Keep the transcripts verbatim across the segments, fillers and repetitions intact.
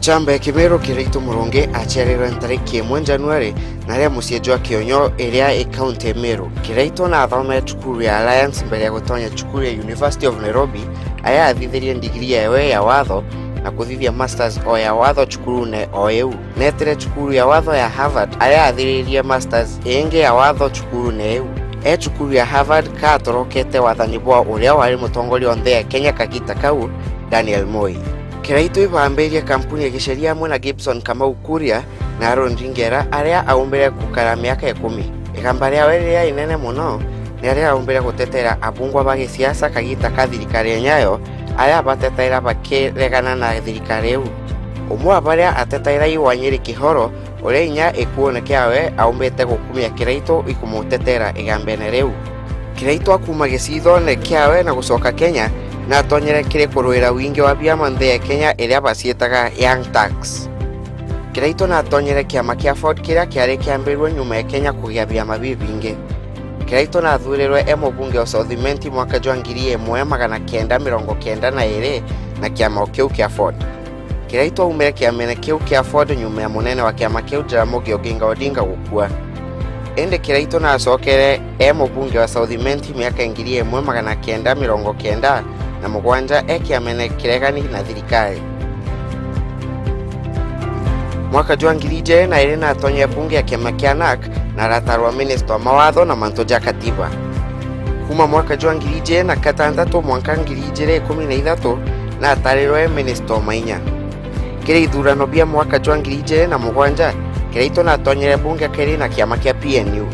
Nchamba ya Kimiru Kiraitu Murungi aciarirwe ntariki imwe Januari, na aria mucii jwa Kionyo, iria i kaunti ya Meru. Kiraitu naathomere cukuru ya Alliance mbere ya gutonya cukuru ya University of Nairobi, aria athithirie ndigiri yawe ya watho na kuthithia masters o ya watho cukurune o iu. Neetire cukuru ya watho ya Harvard, aria aathiririe masters ingi ya watho cukurune iu. E cukuru ya Harvard, ka atorokete wathani bwa uria wari mutongoria o nthi ya Kenya kagita kau, Daniel Moi. Kiraitu ibaambirie kampuni ya giceria amwe na Gibson Kamau Kuria na Aaron Ringera, aria aumbire gukara miaka ikumi. Igamba riawe riria inene mono ni aria aumbire gutetera abungwa ba gisiasa kagita ka thirikari ya Nyayo, aria batetera bakiregana na thirikari iu. Umwe wa baria atetera i Wanyiri Kihoro, uria inya ikuune kiawe aumbite gukumia Kiraitu ikumutetera igambene riu. Kiraitu akuuma giciithone kiawe na gucoka Kenya, natonyere kiri kurwira wingi wa biama nthi ya Kenya iria baciitaga Young Turks. Kiraitu natonyere kiama kia Ford kiria kiari kiambirue nyuma ya Kenya kugia biama bibingi. Kiraitu nathurirwe e mubunge wa South Imenti mwaka jwa ngiri imwe magana kenda mirongo kenda na iiri na kiama o kiu kia Ford. Kiraitu aumire kiamene kiu kia Ford nyuma ya munene wa kiama kiu Jaramogi Oginga Odinga gukua. Indi Kiraitu naacokere e mubunge wa South Imenti miaka ngiri imwe magana kenda mirongo kenda na mugwanja e kiamene kiregani na thirikari. Mwaka jwa ngiri ijiri na iiri natonyire bunge ya kiama kia NARC na aratarwa minista wa mawatho na mantu ja katiba. Kuuma mwaka jwa ngiri ijiri na gatantatu mwanka ngiri ijiri ikumi na ithatu, natarirwe minista o mainya. Kiri ithurano bia mwaka jwa ngiri ijiri na mugwanja, Kiraitu natonyire bunge kiri na kiama kia P N U.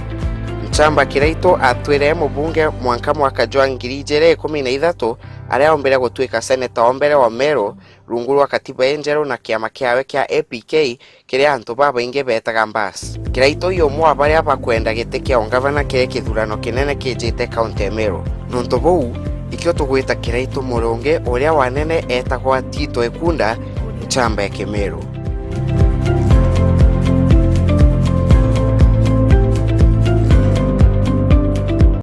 Nchamba Kiraitu atwire mubunge mwanka mwaka jwa ngiri ijiri ikumi na ithatu, aria aumbire gutuika seneta wa mbere wa Meru, rungu rwa katiba injeru na kiama kiawe kia A P K, kiria antu babaingi beetaga Mbas. Kiraitu i umwe wa baria bakwenda giti kia ungavana kiri kithurano kinene kijite kaunti ya Meru. Nontu buu, ikio tugwita Kiraitu Murungi, uria wanene eetagwa Tito Ekunda, nchamba ya Kimiru.